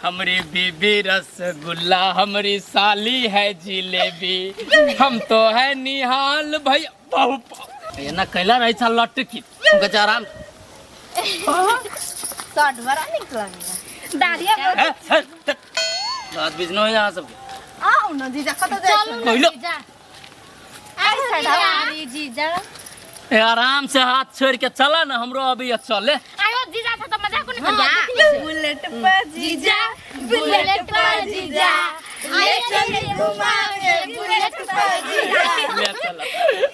हमरी बीबी रसगुल्ला, हमरी साली है जिलेबी, हम तो है निहाल भैया। बहु एना कैला रहै छ लटकी, हम कहै छी आराम। शर्ट बड़ा नीक लगैया। दाढ़िया। हे, हे, ते, बात बिजनो है यहाँ सबके। आउ न जीजा, कतऽ जाइ चलू छी? ने। कहिलो। जीजा। आइ साइड आउ। अरे जीजा। ए, आराम से हाथ छोड़ के चला ना, हमरो अभी ये चले। आयो जीजा था तो मजाक नहीं कर। बुलेट पर जीजा, बुलेट पर जीजा, ले चली घुमावे बुलेट पर जीजा। ले चल,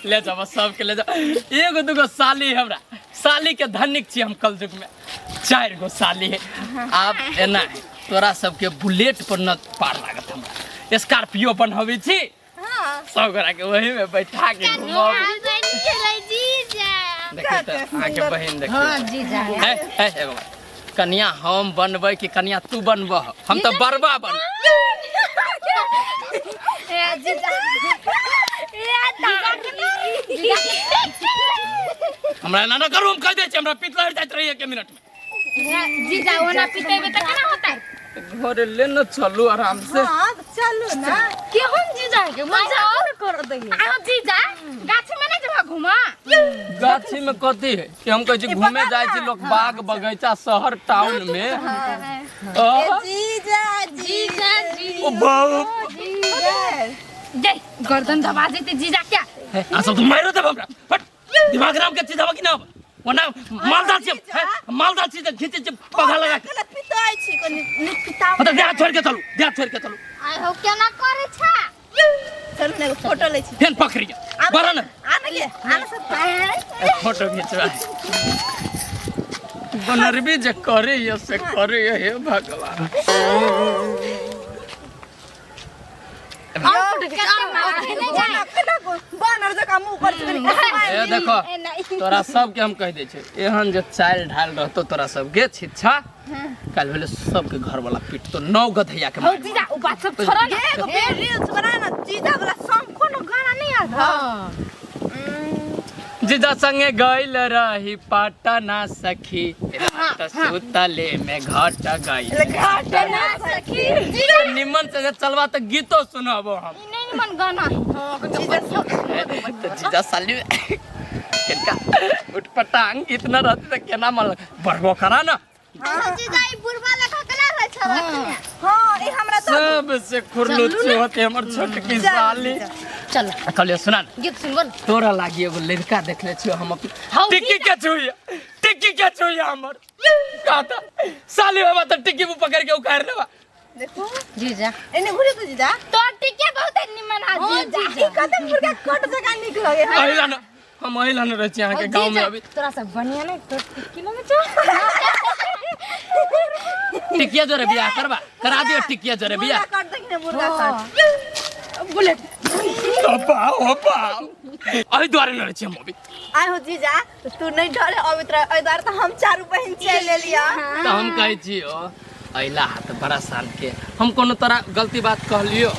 ले जाओ सबके, ले जाओ। एगो दूगो साली है हमरा, साली के धनिक छी हम। कलयुग में चारि गो साली है। आब एना है, तोरा सबके बुलेट पर न पार लागत, हमरा स्कॉर्पियो बनबै छी। सब गोरा के वही में बैठा के घुमाबी। जीजा। देखियौ तऽ अहाँके बहिन देखियौ। हाँ जीजा। हे हे एगो बात, कनिया हम बनबै कि कनिया तू बनबह? हम तऽ बरबा बन। ए जीजा, ए जीजा। हमरा एना न करू, हम कहि दै छी, हमरा पित लहरि जाइत रहैए एक मिनट में। जीजा, ओना पिटेबे तऽ केना होतै? घरे ले न चलू आराम से। हाँ तऽ चलू ना। केहन जीजा के मजा और कर दही। आयो जीजा, गाछी में नहीं जमा घुमा? गाछी में कथी है कि हम कहै छी घूमे जाइ छी लोक बाग बगीचा शहर टाउन में। ए आ, जीजा जी। जीजा जी। ओ बाप। जय गर्दन दबा देते जीजा क्या। हे, आ सब तू मारो देब हमरा। हट, दिमाग राम के चीज हवा कि ना? ओना मालदार छी हे, मालदार छी तऽ खींचे छी पघा लगा के। गलत पिताइ छी, कनि नीक पिताउ। मतलब देह छोड़ के चलू, देह छोड़ के चलू। आइ हो, केना करे छा? चलू ने, एगो फोटो लै छी। फेन पकड़िया बड़ा न। आ ने गे, आ ने सब। फोटो घिचवा बनरबी जे करे ये से करे ये, हे भगवान। बानर जकाँ मुँह कर छी कनि। ए देखो, तोरा सबके हम कहि दै छियौ, एहन जे चालि ढाल रहतो तोरा सबके छिच्छा, काल्हि भेलै सबके घरवाला पिटतो नौ गधैया के हो मारि। जीजा, उ बात सब छोड़ो ना। एगो बेर रील्स बना ना जीजा वाला सॉन्ग, कोनो गाना नहीं याद है? जीजा संगे गइल रही पटना सखी, रात सुतले में घट गइल। घटना सखी। निमन से जे चलबा तऽ गीतो सुनबो हम। ई नहीं मन गाना। जीजा सब। तऽ जीजा साली किनका उटपटांग गीत न रहते तऽ केना मन बढ़बो करा ना। जीजा, ई बुढ़वा लेखा केना रहै छै? हाँ, ई हमरा तो सबसे खुरलुच्ची होते हमर छोटकी साली। चल। कहलियो सुना ने। गीत सुनबो ने। तोरा लागी एगो लड़का देखले छियो हम अपन। हौ। टिक्की के छुइया, टिक्की के छुइया हमर कहता साली बाबा तऽ टिक्की मुँह पकड़ के उखाड़ लेबा। देखो। जीजा। एने घुरे तो जीजा। तोर टिके बहुत निमन हा जीजा। ई कते मुर्गा कट जगह निक लगे है। अहिला न हम अहिला न रहै छी अहाँके गाँव में अभी। तोरा सब बढ़िया नहीं तोर टिक्की लगे छौ। टिकिया जोरे बियाह करबा करा दियो, टिकिया जोरे बियाह। मुर्गा कट देखने, मुर्गा कट। बुलेट। अब्बा ओ बाप, एहि दुआरे न रहै छी हम अभी। आइ हो जीजा, तू नहीं डरे अबैत रह एहि दुआरे तऽ हम चारू बहिन चलि एलियै। तऽ हम कहै छी ओ अइला हाथ बड़ा शान के, हम कोनो तोरा गलती बात कहलियो?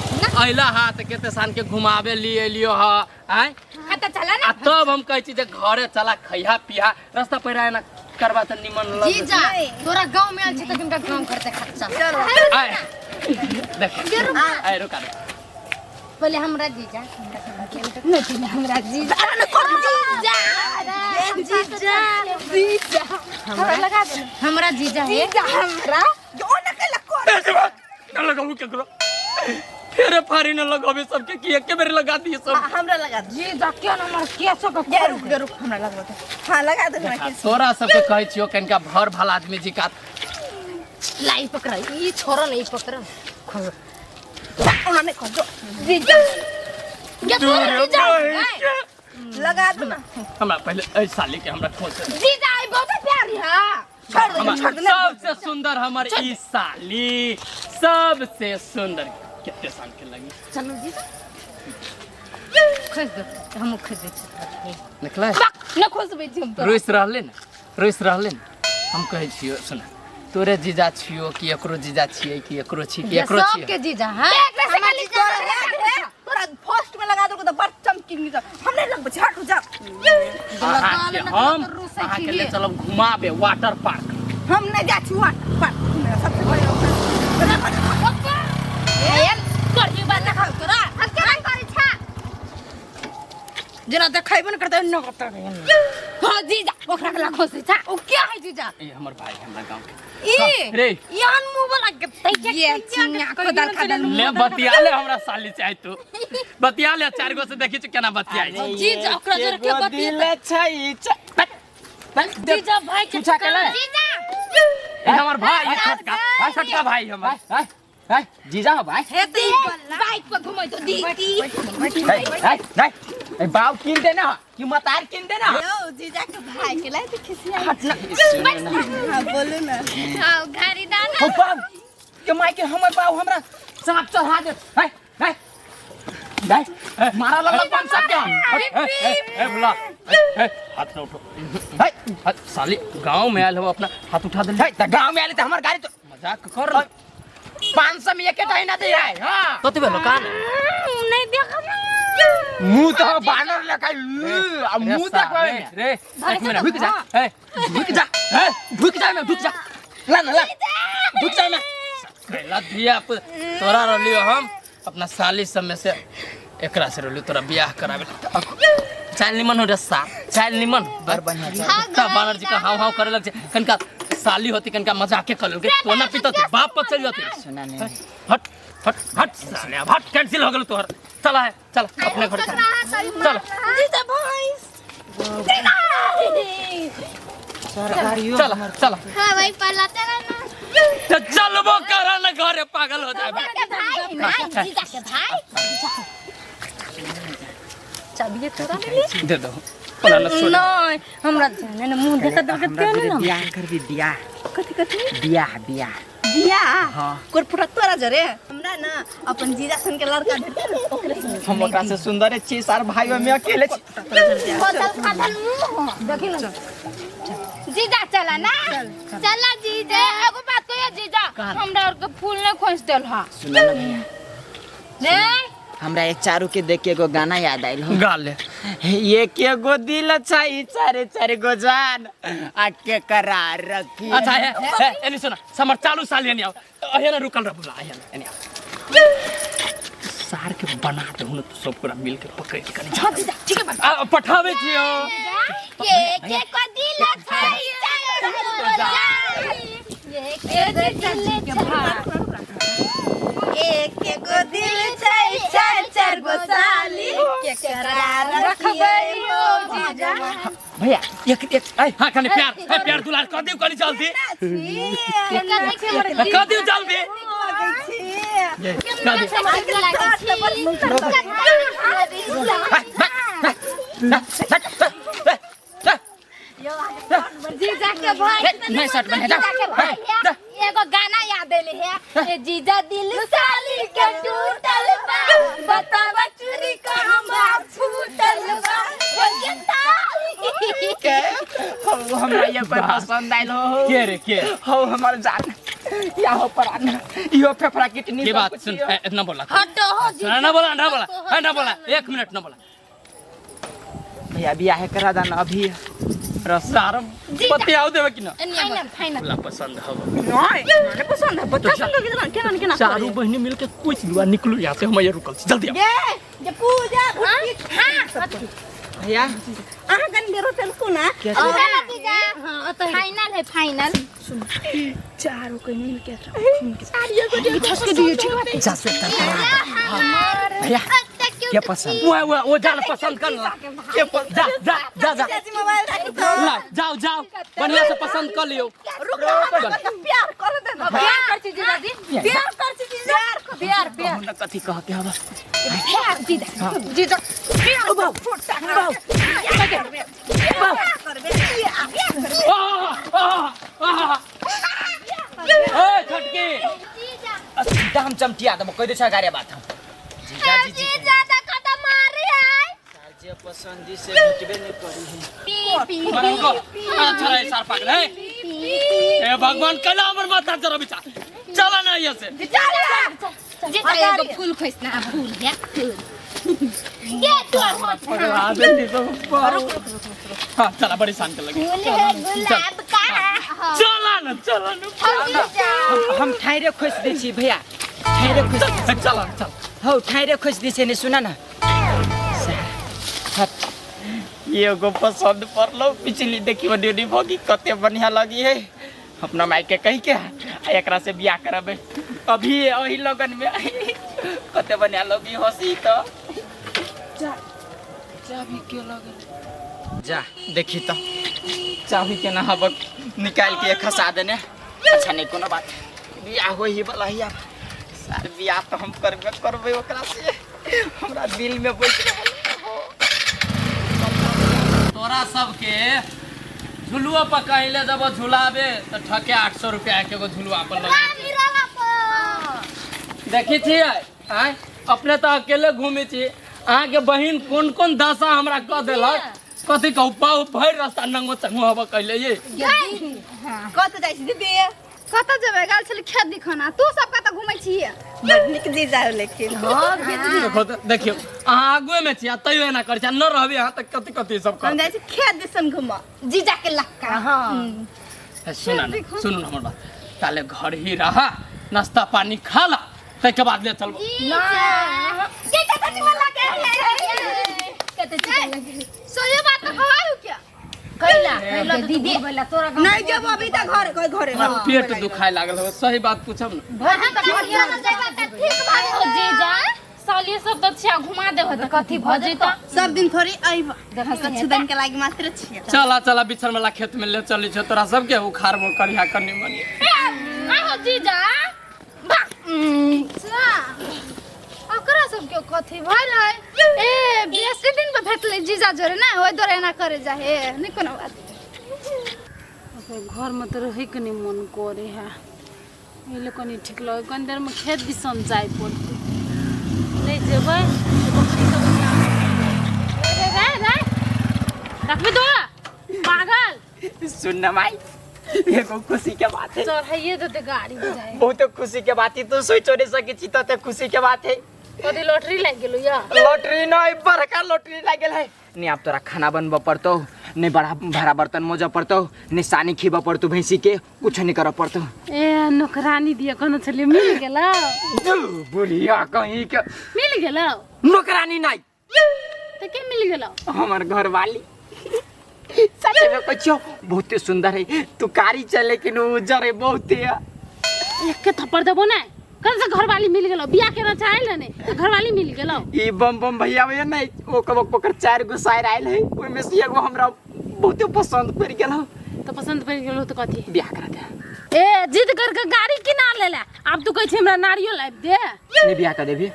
अइला हाथ केते शान के घुमाबे लिए एलियो ह आय। हाँ तऽ चला ना। आ तब हम कहै छी जे घरे चला, खैहा पिहा, रास्ता पैरा एना करबा तऽ निमन लग। जीजा, तोरा गांव में आयल छै तऽ कनिका गांव घर देखा चल। चल। आय देख, आय रुका रुका। पहिले हमरा जीजा नहीं, पहिले हमरा जीजा। जीजा, जीजा, हमरा लगा दे, हमरा जीजा है। जीजा हमरा जो न कैला कर। ए बात न लगाबू केकरो, फेरे फारी न लगाबे सबके कि एके बेर लगा दिए सब। हाँ, हमरा लगा दे। जीजा, क्यों न हमर केसो के? गे रुक, गे रुक, हमरा लगबे दे। हाँ, लगा दे हमरा केस। तोरा सबके कहै छियो कनिका भर भला आदमी जी का। लाई पकड़, ई छोरो नहीं, पकड़ खोल। ओना नहीं खोल जो। जीजा के तोरा जीजा लगा दे ना। हमरा पहले एहि साली के हमरा खोज दे। जीजा, ई बहुत प्यारी है। छोड़ दे। हमर छोड़ दे। सबसे सुंदर हमर ई साली सबसे सुंदर, कते साल के लगी। चलो जीजा, खोज दो, हम खोज दै छी। निकलै। न खोजबै छी हम तोरा। रुसि रहले ने, रुसि रहले ने। हम कहै छियो सुन, तोरे जीजा छियो कि एकरो जीजा छियै कि एकरो छी कि एकरो छियै? सबके जीजा है। एकरा से खाली तोरा रे, तोरा फर्स्ट में लगा दो तो बड़ चमकी निकल, हम नहीं लगबे छी, हट जा। अहाँके हम अहाँके ले चलब घुमाबे वाटर पार्क। हम नहीं जा छी वाटर पार्क, सबसे पहिले देखाइबो न करतै न करतै। हां जीजा ओकरा के लाखो से छा ओ क्या है जीजा? ए हमर भाई हमरा गांव के ई रे यान मुंह वाला के ये चिनिया खोदल खादल। ले बतिया ले हमरा साली चाहे तू बतिया ले चार गो से देखी छु केना बतियाई छै। जीजा ओकरा जरे के बतिया दिल छै जीजा भाई के पूछा के ले। जीजा ए हमर भाई छोटका छोटका भाई हमर। भाई भाई जीजा हो भाई। हे दी बाइक पर घुमै तो दीदी। भाई भाई भाई ए बाप किन दे ना कि मतार किन दे ना। यो जीजा के भाई के लाए तो खिसिया। हां बोलू ना। हां घरी दाना हो बाप के माई के हमर बाप हमरा सांप चढ़ा दे। भाई भाई भाई मारा लगल पान सब के। ए बुला ए हाथ न उठो। भाई हाथ साली गांव में आयल हो अपना हाथ उठा दे। भाई त गांव में आले त हमर गाड़ी तो मजाक कर 500 में एकेटा ही ना दे है। हां तो तिबे लोकान नहीं देखना मुंह तो बानर लगा आ मुंह देखबै रे एक मिनट रुक जा ए रुक जा ए रुक जा मैं रुक जा ला ना ला रुक जा मैं कैला धिया तोरा रहलियो हम अपना साली सब में से एकरा से रहलियो तोरा बियाह करावे। चाल निमन हो रे सा चाल निमन बड़ बढ़िया तब बानर जी का हाव हाव करे लग छै कनका साली होती कनका मजाके कर लेलकै तो ना पीतत बाप पर चल जाती। सुना नहीं हट हट हट साले अब हट कैंसिल हो गेल तोहर। चला है चल अपने घर चल चल जीजा भैंस चल चल। हां भाई पहला चला ना तो चलबो करा ना घरे पागल हो जाए। के भाई ना जीजा के भाई चाबी तोरा ले दे दो पला ना सुन नहीं हमरा जाने ना मुंह देखा देखत के ना बियाह करबी बियाह। कथि कथि बियाह बियाह बियाह? हां कोरपुरा तोरा जरे हमरा ना अपन जीजा सन के लड़का भेटल ओकरे संग। हम ओकरा से सुंदर छी सार भाई में अकेले छी। बोतल खादल मुंह देखी ना जीजा चला ना चला जीजा। एगो बात कहियो जीजा हमरा और के फूल नहीं खोज देल हा। सुना ना भैया नहीं हमरा एक चारू के देख के एगो गाना याद आइल हो। गा ले। एक एगो दिल छै चारे चारे गो जान आ के करार रखी। अच्छा है एनी सुना समर चालू साल एनी आओ अहे ना रुकल रह बुला अहे ना एनी आओ सार के बना दे हुन तो सब पूरा मिल के पकड़ के कनी। हां जीजा ठीक है बात आ पठावे छियो के को दिल छै चार गो जान ये के दिल छै एक एगो दिल छै चार चार गो साली के करार रखबै हो जीजा। भैया एक एक ए हां कनी प्यार ए प्यार दुलार कर दियो कनी जल्दी कर दियो जल्दी ये कर दियो। जीजा के भाई नहीं शर्ट बने जा। जीजा के भाई एगो गाना याद एले है ए जीजा दिल साली के टूटल बा बतावा चूरी कहवा फूटल बा बोलिए ताली के हो हमरा ये पर पसंद आइल हो। के रे के हो हमर जान या हो परान इहो फेफड़ा कितनी के बात सुन इतना बोला हटो हो जीजा ना बोला ना बोला ना बोला एक मिनट ना बोला। भैया बियाह करा दाना अभी रसार बतियाओ देवे कि ना फाइनल फाइनल ला पसंद हव नहीं नहीं पसंद है बच्चा संग केना केना केना चारू बहनी मिलके कुछ दुआ निकलू यहाँ से हम ये रुकल छी जल्दी आओ। ये जे पूजा हां भैया अहाँ कन बेरो चलकू ना चलो जीजा हां फाइनल है फाइनल चारों के मिल के ठस के दिए ठीक बात जा से भैया के पसंद वो वो वो जान पसंद कर ला के जा जा जा जा चाची मोबाइल राखी तो ला जाओ जाओ बढ़िया से पसंद कर लियो। रुक रुक प्यार कर दे ना प्यार कर छी जीजा जी प्यार कर छी जीजा प्यार प्यार हमरा कथि कह के हवा प्यार जीजा जीजा प्यार करबे ए छटकी सीधा हम चमटिया देबो कह दे छ गारे बात हम जीजा जी जीजा देखा तो मारे है जे पसंदी से भेटबे नहीं करी है। पी पी रुको अच्छा रे सार पागल है ए भगवान कला हमर माथा जरा बिचा चला ना यहाँ से। जीजा एगो फूल खोजना फूल है फूल ये तो होत हाँ चला बड़ी शान के लगे फूल है गुलाब का। चला ना चला ना हम ठाइरे खोज दै छी भैया ठाइरे खोज चला चल हौ ठाइरे खोज दै छी ने सुना ना हट एगो पसंद पड़लो पिछली देखियो ड्यूटी भोगी कते बढ़िया लगी है अपना माई के कही के आ एकरा से बियाह करबे अभी वही लगन में कते बढ़िया लगी हंसी तो जा चाबी के लगे जा देखी तो चाबी के ना हबक निकाल के खसा देने अच्छा नहीं कोनो बात बियाह हो ही वाला ही अब सार बियाह तो हम करबे करबे ओकरा से हमरा दिल में बैठ रहल हो। तोरा सबके झुलुआ पर कहीं ले जब झुलाबे तो ठके 800 रुपया के एगो झुलुआ पर लगे देखी छी आय अपने तो अकेले घूमे छी अहाँके बहिन कोन कोन दशा हमरा कऽ देलक कथी कहू पाउ भरि रास्ता नंगो चंगो हबऽ कैले ये कतऽ जाइ छी दीदी कतऽ जेबै गेल छली खेत दिखाना तू सब कतऽ घुमै छियै बड़ नीक जीजा हो लेकिन देखो तऽ, देखियौ अहाँ आगुए में छी आ तैयो एना करै छी आ न रहबै अहाँ तऽ कथी कथी सब हम करब जाइ छी खेत दिसन घूमऽ जीजा के लक्का ए, सुन न सुनू न हमर बात ताले घर ही रहा नाश्ता पानी खा ला ताहिके बाद ले चलबो जीजा तऽ निमन लागे सोये बात तो कहू क्या कैला कैला दीदी बोला तोरा गाँव नहीं जब अभी तक घर घर घरे हमरा पेट दुखाए लागल हो सही बात पूछब न वहाँ तऽ बढ़िया न जाइबा तऽ ठीक बात हो जीजा सालिए सब तऽ छिया घुमा देबह तऽ कथी भऽ जैता सब दिन थोड़ी अइब कुछ दिन के लागी मात्र छियै चला चला बिछड़ वाला खेत में ले चली छो तोरा सबके उखाड़बो करिया कनी मनी आहो जीजा ओकरा सबके कथी भइल है ए बेसी दिन पर भेटलै जीजा जोरे ना ओहि दुआरे एना करे जाहे नहि कोनो बात घरमे तऽ रहैके नहि मन करे है एहि लए कनि ठीक लगै कनि देरमे खेत दिसन जाय पड़तै नहि जेबै तऽ बकरी सब रे रे रे रखबी तो पागल सुन न माई एगो खुशी के बात है चढ़ाइए देते गाड़ी बुझाइ बहुत खुशी के बात है तू सोचो नहीं सकी छी तते खुशी के बात है कथी लॉटरी लागि गेलो या लॉटरी नहीं बड़का लॉटरी लागल है नहीं आप तोरा खाना बनबऽ पड़तो नहीं बड़ा भाड़ा बर्तन मोजऽ पड़तो नहीं सानी खीबऽ पड़तो भैंसी के कुछ नहीं करऽ पड़तो ए नौकरानी दिया कोनो छलिए मिल गेलो बुढ़िया कहीं के मिल गेलो नौकरानी नहीं तऽ के मिल गेलो हमर घरवाली सच में कहै छियौ बहुते सुंदर है तू कारी छै लेकिन उ उज्जर है बहुते एक के थप्पड़ देबो ने कल से घरवाली मिल गेलो बियाह केना चाहल ने तऽ घरवाली मिल गेलो ई बम बम भैया भैया नहीं ओ कबो ओकर चारि गो सायर आयल है ओहिमे से एगो हमरा बहुते पसंद पड़ि गेल हौ तऽ पसंद पड़ि गेलो तऽ कथी बियाह करा दे ए जिद करके गाड़ी किना लेला आब तू कहै छै हमरा नारियल लाबि दे नहीं बियाह कर देबी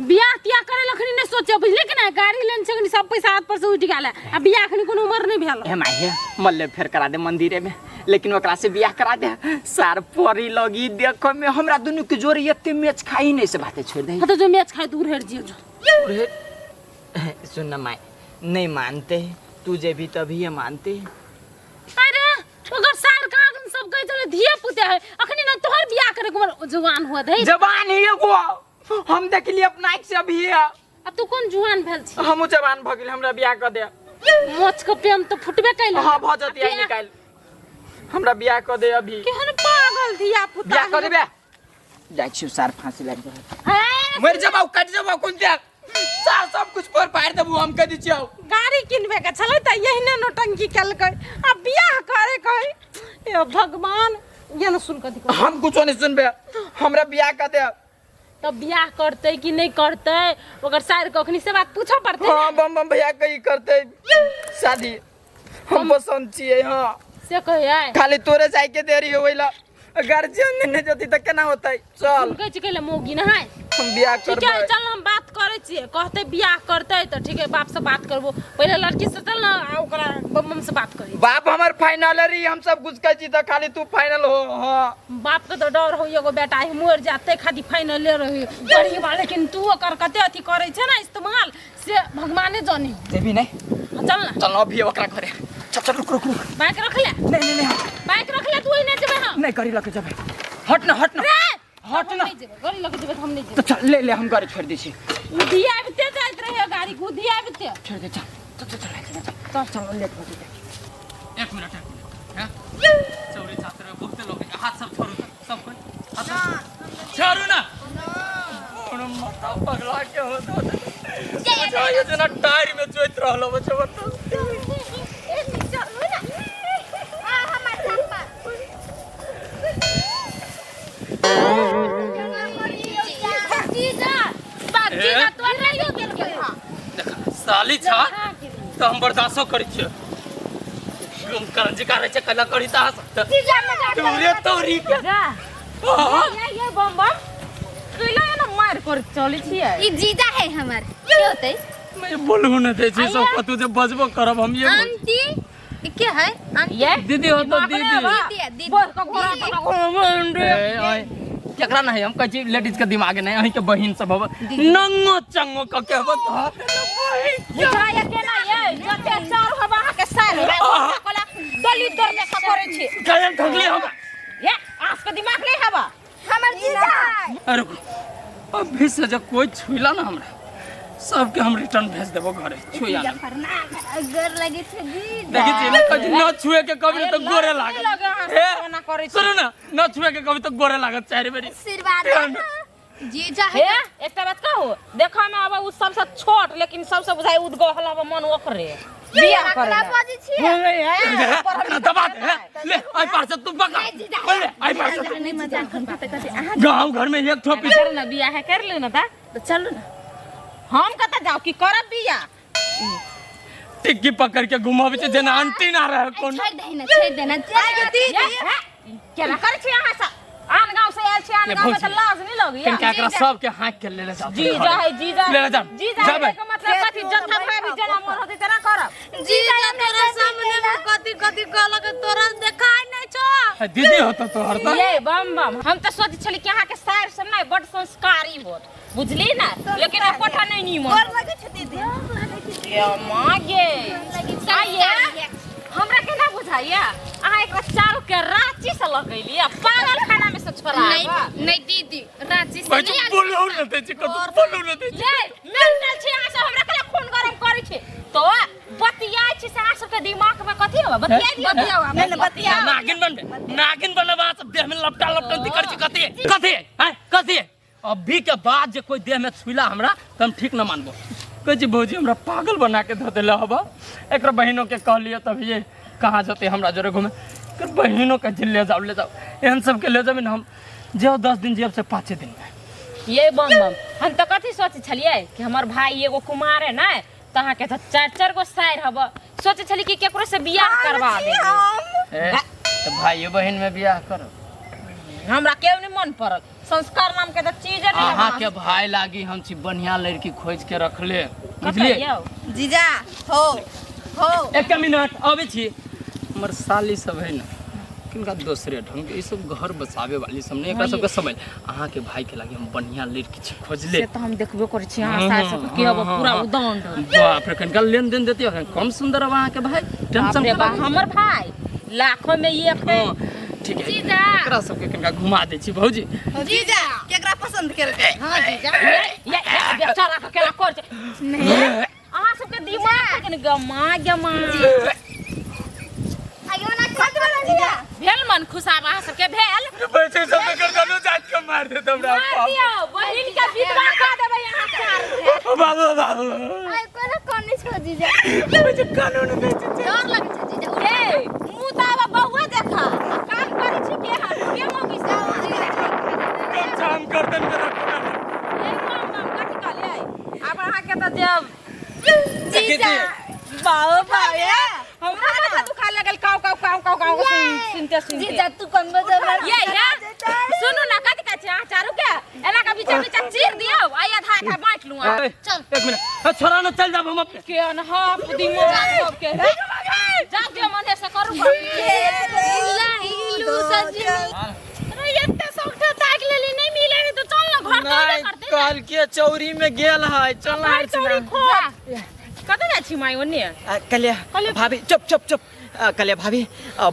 बियाह तियाह करे लखनी नहीं सोचे बुझले कि नहीं गाड़ी लेने छै कनी सब पैसा हाथ पर से उठि गेल आ बियाह अखनी कोनो उम्र नहीं भेल हे माय हे मल्ले फेर करा दे मंदिरे में लेकिन ओकरा से बियाह करा दे सार परी लगी देखो में हमरा दुनू के जोड़ी एते मैच खाई नहीं से बातें छोड़ दे हाँ तो जो मैच खाए दूर हट जियो जो सुन ना माय नहीं मानते तू जे भी तभी ये मानते अरे ओकर सार कहाँ सब कहै छलै धिया पुते है अखनी ना तोहर बियाह करे के उम्र जवान हुआ दे जवान ही एगो हम देखली अपना आँख से अभी आ तू कोन जुआन भेल छी हमहूँ जवान भऽ गेल हमरा बियाह कऽ दे मोछ के प्रेम तो फुटबे कैल हाँ भऽ जती आई निकाल हमरा बियाह कऽ दे अभी केहन पागल धिया पुता बियाह कऽ देबे जाइ छियौ सार फांसी लागि गेल हे, मरि जबाउ कटि जबाउ कोन दे सार सब कुछ पर पारि देबू हम कह दै छियौ गाड़ी किनबे के छलै तऽ एहने नौटंकी केलकै आ बियाह करे कहै हे भगवान ये न सुन कथी कहै। हम कुछो नहीं सुनबे हमरा बियाह कऽ दे तब बियाह करतै कि नहि करतै ओकर सार के अखनी से बात पूछऽ पड़तै हाँ बम बम भैया कही करते शादी हम पसंद छियै हाँ से कहै खाली तोरे जाय के देरी होइला गार्जियन नहि जती तऽ केना होतै चल कहै छै कैले मौगी नहाय हम बियाह ठीक है करबै चल हम बात करै छियै कहतै बियाह करतै तऽ ठीक है बाप से बात करबो पहिले लड़की से चल ना आ ओकरा बम से बात करी बाप हमर फाइनल रही हम सब कुछ कहै छी तऽ खाली तू फाइनल हो हाँ बाप के तऽ डर हो एगो बेटा है मरि जाते खाली फाइनले रही गरीब आ लेकिन तू ओकर कते अथी करै छै ना इस्तेमाल से भगवाने जानी जेबी नहीं चल ना चल अभी ओकरा घरे चल चल रुक रुक रुक बाइक रख ले नहीं नहीं नहीं बाइक रख ले तू ओहिने जेबै हम नहीं गाड़ी लके जेबै हट ना हट ना रे हट ना नहीं जेबै गाड़ी लके जेबै तऽ हम नहीं तो जेबै चल ले ले हम गाड़ी छोड़ दै छी उधी आबिते जाइत रहे गाड़ी उधी आबिते छोड़ दे चल चल चल चल चल चल चल लेट हो जेतै एक मिनट एक मिनट हैं चौरी छात्र में बहुते लोग हैं। हाथ सब छोड़ू तो सब कोई हाथ सब छोड़ू ना कोनो माथा पगला के होत होत अच्छा ये जना टायर में जोइत रहलो बच्चा बता साली छा तो हम बर्दाश्तो करै छियै। करंजी का छै कला करी ता जीजा मजाक तोरे तोरी के जा ये ये बम बम कैला ना मार कर चलै छियै। ई जीजा है हमर के होतै? मैं बोलू न दे छी सब कतू जे बजबो करब हम ये आंटी ई के है? आंटी ये दीदी हो तो दीदी दीदी है, दीदी बोल के घोड़ा ए ओए केकरा नहीं हम कहै छी लेडीज के दिमाग नहीं अहीं के बहिन सब हब नंगो चंगो क के हब तो बुझाय केना ये जते चार हब अहाँ के साल कोला दली दर में करै छी काहे ठगली हम ये आस के दिमाग नहीं हबा हमर जीजा है। अरे अभी से जब कोई छुइला ना हमरा सबके हम रिटर्न भेज देबो घरे छुइया ना। गोर लगे छै दीदी। देखी छी ना कभी न छुए के कभी तो गोरे लागत लगे अहाँ ए, सब एना करै छी। सुनू ना न छुए के कभी तो गोरे लागत चारि बेरी। आशीर्वाद जीजा है। हे एकटा बात कहू देखा में अब उ सबसे छोट लेकिन सबसे बुझाई उदगहल हब मन ओकरे बियाह करे केकरा बाजै छियै? एकरा दबा दे हे। ले आई पार से तू पकड़ ले आई पार से नहीं मजाक करते कथी अहाँ गांव घर में एक ठोपी कर ना बियाह कर लू ना ता तो चलू ना। हम कतऽ जाउ की करब बियाह? टिक्की पकड़ के घुमाबै छै जेना आंटी ना रहे कोनो। छोड़ दे ना छोड़ दे ना दीदी केना करै छी अहाँ सब? आन गाँव से आयल छी आन ये गाँव में भौजी। तऽ लाज नहीं लगैया। कनिका एकरा सबके हाँक के लेले जाउ जीजा है जीजा लेले जाउ जीजा जाबै है के मतलब कथी जत्था भाभी जेना मन होतै तेना करब। जीजा तोरा सामने में कथी कथी कहलक तोरा देखाय नहीं छो। दीदी होतो तोहर त ये बम बम हम तऽ सोचै छली कि अहाँके सार सब नहि बड संस्कारी होत बुझली ना लेकिन एकोटा नहीं नीमन गोर लगे छै दीदी। ये माँ गे आइए हमरा केना बुझाइया अहाँ एकरा चारू के रांची से लगैली आ पागल खाना में से छोड़ा नहीं नहीं दीदी रांची से भाई नहीं आयल। बोलू न दे छी कतौ बोलू न दे छी। ले मेंटल छी अहाँ सब हमरा केना खून गरम करै छी तो बतियाइ छी से अहाँ सबके दिमाग में कथी होबे बतियाइ दियौ बतियाओ नहीं नहीं बतियाओ। नागिन बनबे नागिन बनबे अहाँ सब देह में लपटा लपटन करै छी कथी कथी हैं कथी अभी के बाद जे कोई देह में छुइला हमरा त हम ठीक न मानबो। कहै छी भौजी हमरा पागल बना के धऽ देले हबा। एकरा बहिनो के कहलियै तभिए कहाँ जतै हमरा जोरे घूमे एकर बहिनो के जे ले जाओ ले जाओ एहन सबके ले जेबै ने हम जे 10 दिन जेब से 5 दिन में। ये बम बम हम तऽ कथी सोचै छलियै कि हमर भाई एगो कुमार है ना तऽ अहाँके तऽ चारि चारि गो सारि हब सोचै छलियै कि केकरो से बियाह करवा देबै। ए तऽ भाइयो बहिन में बियाह करो। हमरा केओ नहि मन पड़ल संस्कार नाम के तऽ चीजे नहीं अहाँ के भाई लागी हम छी बढ़िया लड़की खोज के रखले बुझलिए। जीजा हो हो एक मिनट अबै छी हमर साली सब है ना किनका दोसरे ढंग के ई सब घर बसावे वाली सब ने एकरा सबके समझ अहाँ के भाई के लागी हम बढ़िया लड़की छी खोजले से तऽ हम देखबे करै छी अहाँ सास सब के हब पूरा उदंड। बाप रे कनिका लेन देन देती कम सुंदर अब अहाँ के भाई टेंशन बाप रे बाप हमर भाई लाखों में एक है। ठीक है एकरा सबके कनिका घुमा दै छी भौजी। जीजा केकरा पसंद केलकै? हां जीजा ये बेचारा के केना कर छै अहाँ सबके दिमाग के गमा गमा आयो ना खत वाला जीजा भेल मन खुशाब अहाँ सबके भेल पैसे सब एकर गलो जात के मार देत हमरा मार दियौ बहिन के विधवा कऽ देबै अहाँ चार के। बाबू बाबू आइ कोना कोन छो जीजा पैसे कानून बेचे डर लगै छै जीजा। ए मुँह तऽ आब बौआ देखा काम करै छी के हम के मौगी से जाम गर्दन में रखो ना। ए माम माम कथी कहलियै आब अहाँके तऽ जब जीजा बाओ बाओ ये हमरा माथा दुखा लगल काउ काउ काउ काउ काउ सुनते सुनते। जीजा तू कौन बजब ये ये सुनू ना कथी कहै छै अहाँ चारू के एना के बीचा बीचा चीर दियौ आ आधा आधा बाँटि लू अहाँ। चल एक मिनट छोड़ा ना चल जाब हम अपने के अनहप दिमाग सबके जा दियौ मने से करू लाइलू सजनी अरे एते सौठे ताक लेली नहीं मिले रे तो चल ना घर तो नहीं करते कल के चौरी में गेल है चल ना चौरी खो कतऽ जाइ छी माय ओन्ने? कलिया भाभी चुप चुप चुप। कलिया भाभी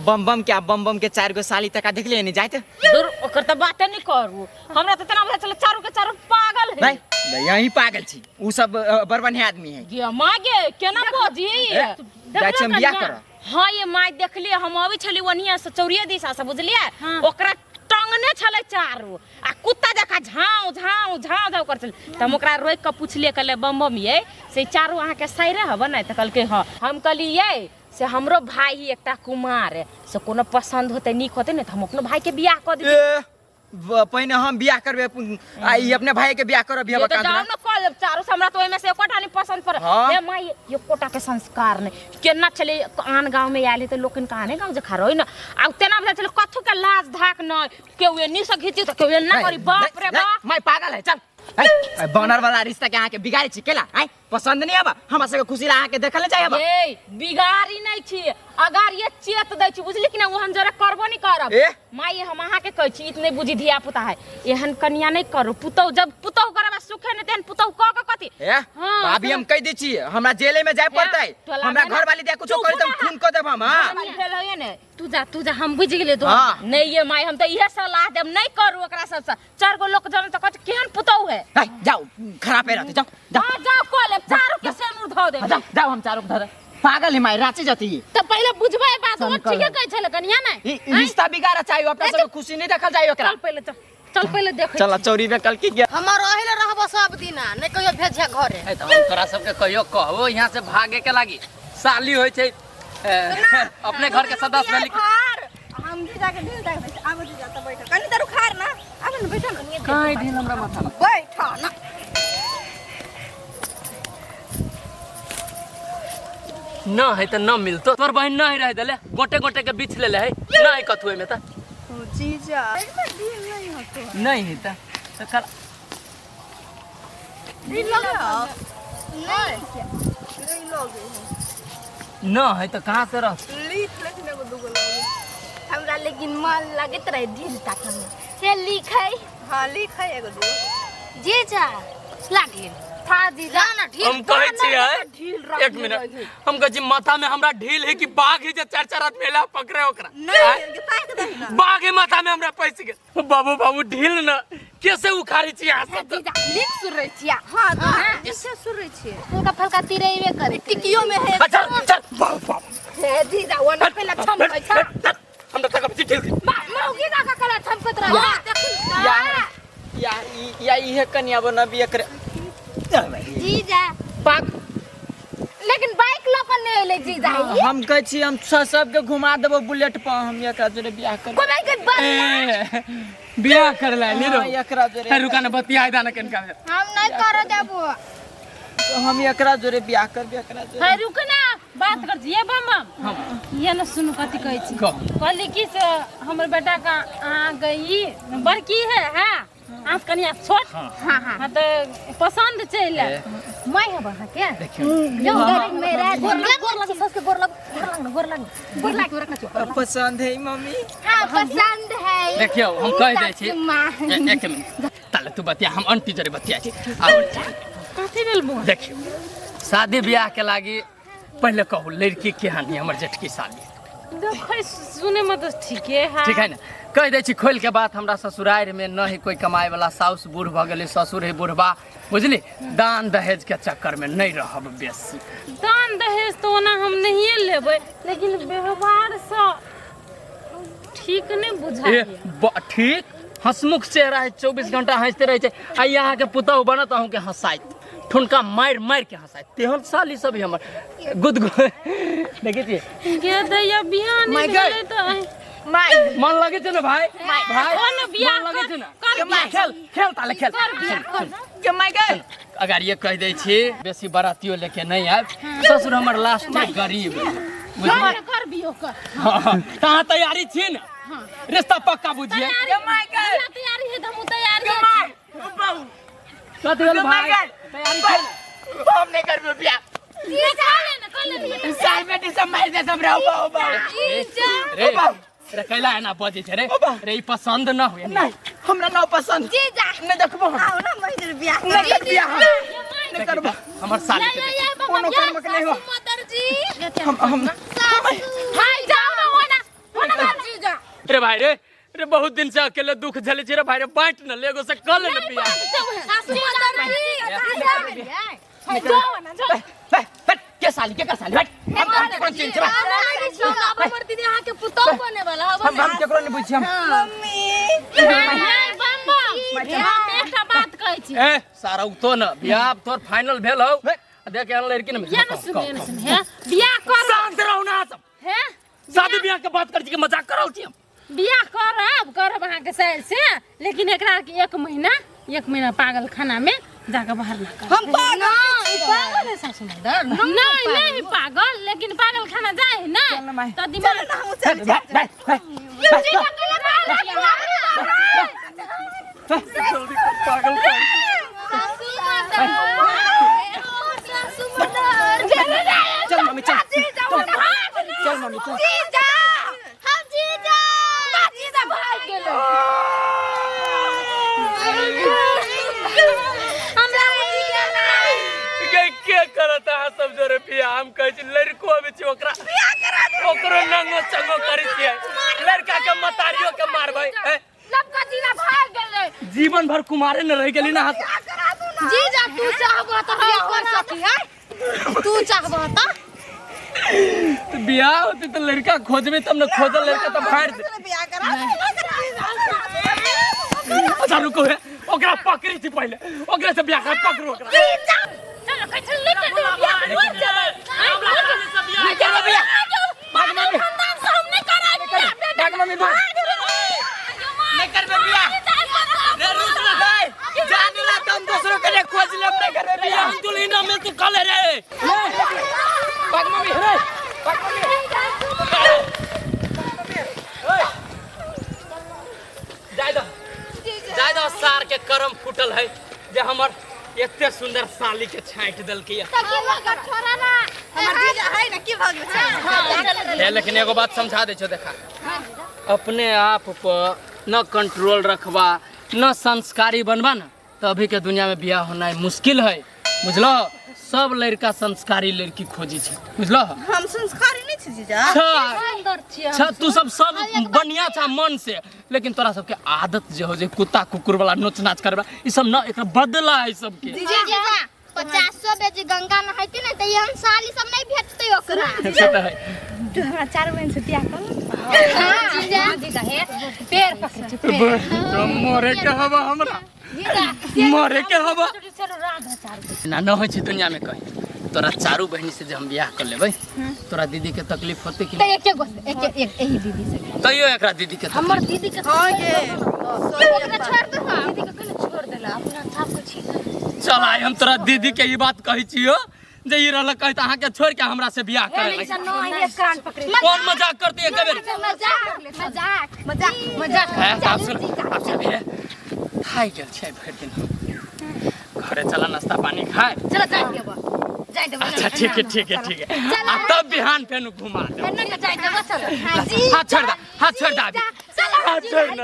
बम बम के बम बम के चार गो साली तका देखलिए नहीं जाइत दूर ओकर तऽ बाते नहीं करू हमरा तऽ तेना बुझाइ छलै चारू के चारू पागल है। नहीं यही पागल छी उ सब बड़ बढ़िया आदमी है। गे माँ गे केना बजी जाइ छी हम बियाह करब। हाँ ये माय देखलिए हम अबै छली ओनिया से चौरिये दिशा से बुझलिए ओकरा टंगने छलै चारू आ कुत्ता जकाँ झाँव झाँव झाँव झाँव करै छलै तऽ हम ओकरा रोकि कऽ पुछलियै कहलियै बम बम यै से चारू अहाँके साइरे हब ने तऽ कहलकै हँ। हम कहलियै से हमरो भाई ही एकटा कुमार है से कोनो पसंद होतै नीक होतै ने तऽ हम अपनो भाई के बियाह कऽ देबै। पहिने हम बियाह करबै आ ई अपने भाई के बियाह करब ये तऽ जाउ ने कल लेब चारू से हमरा तो ओहिमे से एकोटा नहीं पसंद पड़ल। हाँ। हे माई, एकोटा के संस्कार नहीं केना छलै। आन गाँव में आयल है तो लोकनि कहाँ गाँव जे खा रही न आ तेना बुझाइ छलै, कथू के लाज धाक नहीं, केहू एन्नी से घीची तऽ केहू एन्ना करी। बाप रे बाप। मैं पागल है, चल। ऐ, बनर वाला रिश्ता के अहाँ के बिगाड़ै छी केला? आइ पसंद नहीं आबा हमरा सबके खुशी ला अहाँ के देखल नहीं चाही। ए, बिगाड़ी नहीं छी, अगर ये चेत दै छी, बुझली कि ना? ओहन जरे करबो नहीं करब। ए? माई, हम अहाँ के कहै छी, इतने बुझी धिया पुता है, एहन कन्या नहीं करू। पुतहु जब पुतहु करब आ सुखे नहीं तेहन पुतहु क के कथी? ए। हाँ, अभी हम कह दै छी, हमरा जेले में जाय पड़तै। टोला हमरा में ना- घर वाली दिया कुछो चुप करी त हम रह। खून क देब हम। हां। भेल होइए ने। तू जा, तू जा, हम बुझि गेलियै तो। हां। नहीं ये माई, हम तो इहे सलाह देब, नहीं करू ओकरा सबसे। चार गो लोग जन त कहत केहन पुतहु है। है, जाओ, खराब है रहते, जाओ जाओ। हां, जाओ, कऽ लेब, चारू के सेनुर धऽ देब। जाओ जाओ, हम चारों को धर पागल है माई, रांची जाती है। तऽ पहिले बुझबै बात। ओ सनकल। ठीके कहै छलै कनिया नै? ई ई रिश्ता बिगाड़ा चाहिए, अपना सबके खुशी नहीं देखल चाहिए ओकरा। चल पहिले, चल चल, पहिले देखै। चल चौरी में कल की गया। हमर रहे ले रहबो सब दिना, नहीं कहियो भेजिया घरे। ए, तऽ हम तोरा सबके कहियो कहबो यहाँ से भागे के लागी? साली होइ छै, ए, अपने घर के सदस्य भेली। उखाड़, हम जीजा के ढील देख दै। आबो जीजा, तऽ बैठ कनी तर, उखाड़ ना, आबो ने, बैठ ना। काहे ढील हमरा माथा में? बैठ ना। न है तऽ न मिलतो। तोर बहिन न है रह देले, गोटे गोटे के बीछ लेले है। न है कथु एमे तऽ। ओ जीजा, एमे ढील नहीं होतो। नहीं है तऽ तऽ कल ढील लगे नहीं, नहीं लगे। न है तऽ कहाँ से रह लीख लेकिन एगो दूगो लगे हमरा, लेकिन मन लगैत रहे ढील ताकऽ में से लिखै। हाँ, लिख है एगो दूगो। जीजा ला ढील था जीजा। ना ढील। हम कहै छियै, एक मिनट, हम कहै छी माथा में हमरा ढील है कि बाघ है जे चार चार आदमी एला पकड़े ओकरा? नहीं, ताक दही ना। बाघ है माथा में हमरा पैस गेल। बाबू बाबू, ढील न कैसे उखाड़ी छी यहाँ से? जीजा लिख सुन रहे छिया। हाँ, तऽ इसे सुनै छियै। हल्का फल्का तिरेबे करे। टिकियो में है। चल चल, बाबू बाबू। हे जीजा, वो ना पहले छमकै छ। हमरा तक ढील दे। मौगी ना का कला छमकत रहे। या या या इहे कन्या बनबी एकरे। जीजा पाग। लेकिन बाइक लऽ कऽ नहि एलै जीजा ई। हम कहै छी, हम सबके घुमा देबो बुलेट पर, हम एकरा जोरे बियाह करब। कोना के बन ए, बियाह कर ला ली रो। हाँ, एकरा जोरे। ए, रुका ना, बतिया दाना कनका। हम नहीं करो देबो। हम एकरा जोरे बियाह करबे, एकरा जोरे। है, रुक ना, बात कर छी। ये बम बम, ये न सुनु, कथी कहै छी? कह। कहली कि से हमर बेटा का अहाँ गई बड़की है, हाँ, अहाँ से कनिया छोट। हाँ। हाँ हाँ, तऽ पसंद चलि आयल। मैं हब अहाँ के देखियौ। जो गरीब मेरा गोर लग, गोर लग, सस के गोर लग, गोर लग, गोर लग, गोर लग, गोर लग। पसंद है मम्मी? हाँ, पसंद है। देखियौ, हम कहि दै छी। माँ। एक मिनट, ताले तू बतिया, हम अंटी जरे बतिया छी। आब कथी भेल बौआ? देखियौ, शादी ब्याह के लागी पहले कहू, लड़की केहन है हमर जेठकी साली? देखै सुने में तऽ ठीके है। ठीक है ने? कहि दै छी खोलि के बात, हमरा ससुरारि में न है कोई कमाए वाला, साउस बूढ़ भऽ गेलै, ससुर है बूढ़बा, बुझली? दान दहेज के चक्कर में नहीं रहब बेसी। दान दहेज तऽ ओना हम नहिए लेबै, लेकिन व्यवहारसँ ठीक नहि ए बुझाइए। ठीक हंसमुख चेहरा है, 24 घंटा हंसते रहै छै। आ अहाँके पुतहु बनत अहूँके हंसाइत, ठुनका मारि मारि के हंसाइत, तेहन साली सब है हमर। गुद देखै छियै। गे दैया, बियाह नहि माय भेलै तऽ मन लगै छै ने भाई? भाई, ओ ने बियाह मन लगै छै ने? कर बियाह। खेल खेल, ताले खेल। कर बियाह कर। के माय गए। अगर ये कहि दै छी, बेसी बरातियो लेके नहीं आयब, ससुर हमर लास्ट में गरीब है, बुझलियै? कर, कर बियाह कर। हाँ, तऽ अहाँ तैयारी छी ने? रिश्ता पक्का बुझिए। तैयारी, तैयारी है तऽ हमहूँ तैयारी छी। कथी भेल भाई? तैयारी छी ने? हम नहीं करबे बियाह। कर ले ने, कर ले ने। साल बेटी सब मार दे सब रहो बाबू बाबू। रे रे, कैला एना बजै छै रे? रे, ई पसंद न हुए? नहीं, हमरा ना पसंद। जीजा। नहीं देखबो हम। आओ ना महीने बियाह। नहीं कर बियाह हम। नहीं करबो। हमर साली के या, देखी। या, बाबा, कोनो या, कर्मक नहीं हो। मदर जी। हम हाय, जाओ ना, ओना ओना बाबा। जीजा। रे भाई रे रे, बहुत दिन से अकेले दुख झेले छी रे भाई रे, बांट न ले एगो से कल ने बियाह। सासू मदर जी। जाओ ना, जाओ। बे बे, के साली, के कर साली, हट। हम केकरो चिन्ह छै? हमर दीदी अहाँ के पुतहु बने वाला। हम केकरो नहीं बुझी हम। मम्मी। हाय, बम बम, हम एकटा बात कहै छी। ए सारा उतो न, बियाह तोर फाइनल भेल हौ, देख एहन लड़की न। या न सुन, या न सुन, हे बियाह कर। शांत रहू ना सब। हे शादी बियाह के बात कर छी के मजाक करल छी हम? बियाह करब, करब अहाँके साइल से, लेकिन एकरा के एक महीना, एक महीना पागल खाना में जाके बाहर ना कर। हम पागल ना, ई पागल है सासू मदर। नहीं नहीं पागल, लेकिन पागल खाना जाए है ना चल ना माई। तो दिमाग चल ना हम चल भाग भाग भाग जल्दी कर, पागल कर। सासू मदर, सासू मदर। चल मम्मी चल, चल मम्मी चल। जीजा, हम जीजा, जीजा भाग गेलो। हमरा जीजा नहीं। के के करत अहाँ सब जोरे बियाह? हम कहै छी लड़को अबै छै ओकरा ओकरो नंगो चंगो करै छियै, लड़का के मतारियो के मारबै। ए, लबका जीजा भाग गेलै। जीवन भर कुमारे न रह गेली ना। जीजा तू चाहबो त बियाह कर सकी है, तू चाहबो त तो बियाह होते तो लड़का खोजबे तब न, खोजल लड़का तो भाड़ दे। बियाह करा। अच्छा रुको है, ओकरा पकड़ी छी पहिले, ओकरा से बियाह कर, पकड़ो ओकरा। चलो कहै छै लेके दो बियाह हो चलो। नहीं करबे बियाह। भाग मम्मी, खानदान से हम नहीं कराएब बियाह। भाग मम्मी भाग। नहीं करबे बियाह रे, रुक ना। नहीं जाने ला तो हम दूसरों के लिए खोज लेब, नहीं करबे बियाह। हम दुल्हन में तू कले रे। भाग मम्मी रे, भाग मम्मी। जाय दो, जाय दो, सार के करम फूटल है जे हमर एते सुंदर साली के छांटि देलकै। छोड़ा ना। हमर जीजा है ना की भग ए, लेकिन एगो बात समझा दे छो, देखा अपने आप पर न कंट्रोल रखबा न संस्कारी बनबा ना तो अभी के दुनिया में बियाह होना मुश्किल है, बुझलो? सब लड़का संस्कारी लड़की खोजी छै, बुझलो? हम संस्कारी नहीं छी जीजा। अच्छा सुंदर छियै। अच्छा तू सब सब बढ़िया छा मन से, लेकिन तोरा सबके आदत जे हो जे कुत्ता कुकुर वाला नोच नाच करबा ई सब न, एकरा बदला है सबके। जीजा 50 बेर गंगा नहाइते ने त एहन साली सब नहीं भेटतै ओकरा। से तऽ है। तू हमरा चार बहन से बियाह कर। हां जीजा, जीजा हे पैर पकड़ छी पैर। तो मरे के हवा, हमरा जीजा मरे के हवा। चलो राधा चारू ना न होइ छै दुनिया में कहीं। तोरा चारू बहिनी से जे हम बियाह कर लेबै, तोरा दीदी के तकलीफ होते कि त एके गो एक एक एही दीदी से तैयो एकरा दीदी के हमर दीदी के हां ये ओकरा छोड़ दे। हां दीदी के कने छोड़ देला अपना छाप के छी। चल आइ हम तोरा दीदी के ई बात कहै छियो जे ई रहल कहै त अहाँ के छोड़ के हमरा से बियाह करे लगी। न एक कान पकड़े। कौन मजाक करते एक बेर? मजाक मजाक मजाक मजाक। है आप सुन, आप सुन भैया खाइ गेल छै भरि दिन, घरे चला नाश्ता पानी खाए। चलो जाय देबो, जाय देबो। अच्छा ठीक है ठीक है ठीक है, आ तब बिहान फेन घुमा देब। चलो जाय देबो चलो। हाथ छोड़ दा, हाथ छोड़ दा अभी। चलो। हाथ छोड़ ना।